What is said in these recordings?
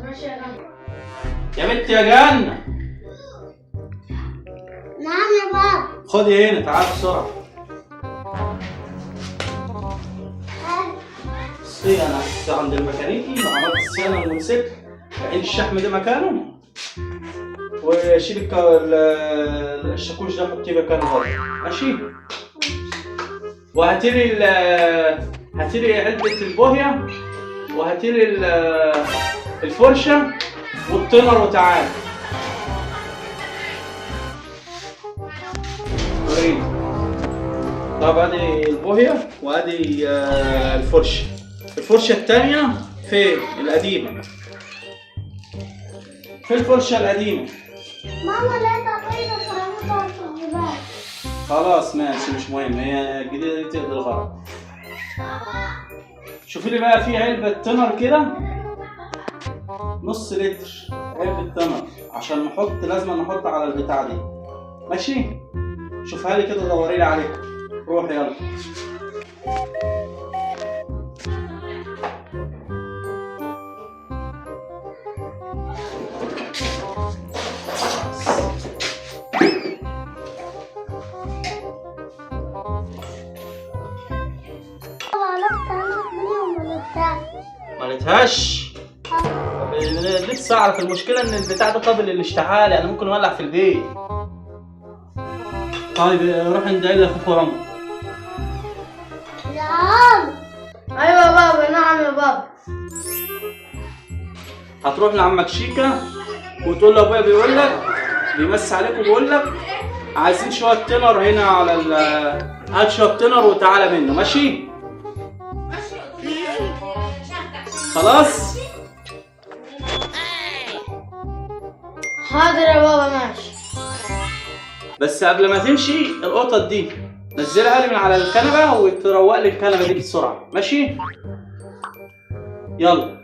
ماشي يا جنة. يا بنت يا جنة. نعم يا بابا. خدي هنا، تعالي بسرعة. بصي انا كنت عند الميكانيكي وعملت الصيانة والموتوسيكل، عين الشحم ده مكانه، وشيل الشاكوش ده حطيه مكانه برضه، ماشي؟ وهاتيلي هاتيلي علبة البوهية، وهاتيلي الفرشة والتنر وتعالى. وريني. طب ادي البوهية وادي الفرشة. الفرشة التانية فين؟ القديمة. في الفرشة القديمة. ماما لا تعطينا فرامتها في الجبال. خلاص ماشي مش مهم، هي الجديدة دي تقضي الغرض. شوفي لي بقى في علبة تنر كده، نص لتر علبة تنر، عشان نحط، لازم نحط على البتاع دي. ماشي؟ شوفها لي كده، دوري لي عليها. روح يلا. ما لقيتهاش. لسه اعرف المشكلة ان البتاع ده قابل للاشتعال، يعني ممكن يولع في البيت. طيب روح عند عيلة اخوك وعمر. يا عم. ايوه يا بابا. نعم يا بابا. هتروح لعمك شيكا وتقول له ابويا بيقول لك، بيمس عليك وبيقول لك عايزين شوية تنر هنا على ال، هات شوية تنر وتعالى منه، ماشي؟ خلاص؟ حاضر يا بابا ماشي. بس قبل ما تمشي القطط دي نزلها لي من على الكنبة وتروق لي الكنبة دي بسرعة، ماشي؟ يلا.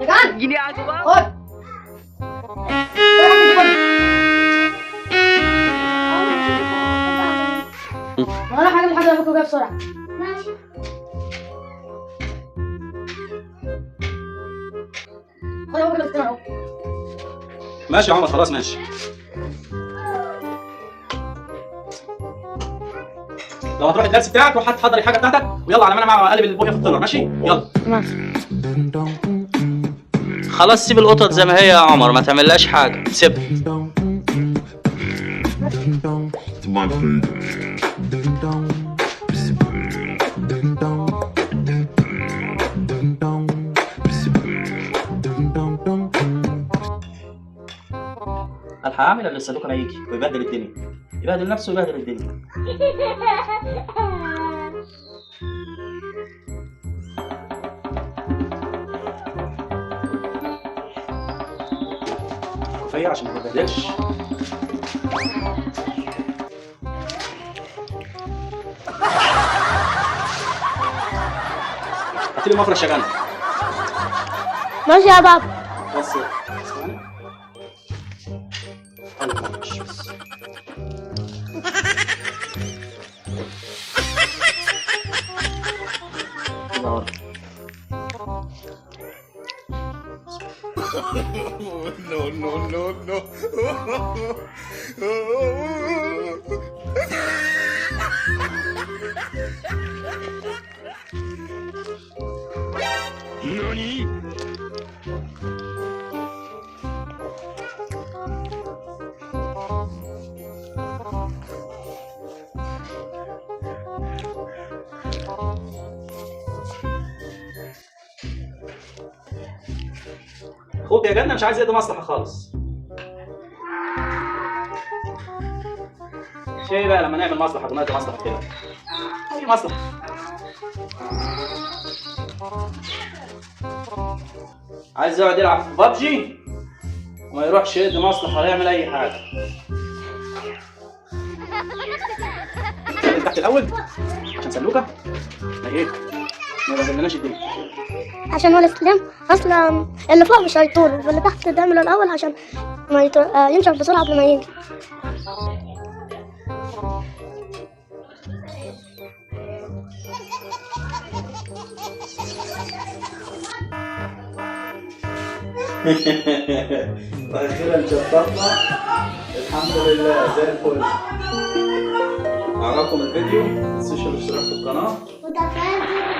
يا جنة خد. انا هجيب الحاجة اللي بكره بسرعة. ماشي. خد يا بكره اهو. ماشي يا عمر، خلاص ماشي. لو هتروح الدرس بتاعك روح هتحضر الحاجة بتاعتك، ويلا على ما انا مع قلب البويه في التنر، ماشي؟ يلا. ماشي. خلاص سيب القطط زي ما هي يا عمر، ما تعملهاش حاجة، سيبها. الحق اعمل قبل الصندوق ما يجي ويبهدل الدنيا، يبهدل نفسه ويبهدل الدنيا. كفاية عشان ما تبهدلش. هاتي لي مفرش يا جنة. ماشي يا بابا. بس استنى. المفرش بس. No, no, no, no. NANI? اخوك يا جنة مش عايز يقضي مصلحة خالص. شيء بقى لما نعمل مصلحة ونقضي مصلحة كده. أي مصلحة. عايز يقعد يلعب في بابجي وما يروحش يقضي مصلحة ولا يعمل أي حاجة. تحت الأول عشان سلوكة ما إيه ما يبهدلناش الدنيا. عشان هو السليم اصلا اللي فوق مش هيطول، واللي تحت تعمله الاول عشان ما ينشف بسرعة قبل ما يجي. واخيرا شطبنا، الحمد لله زي الفل. عجبكم الفيديو؟ ما تنسوش الاشتراك في القناة. وتفاعل.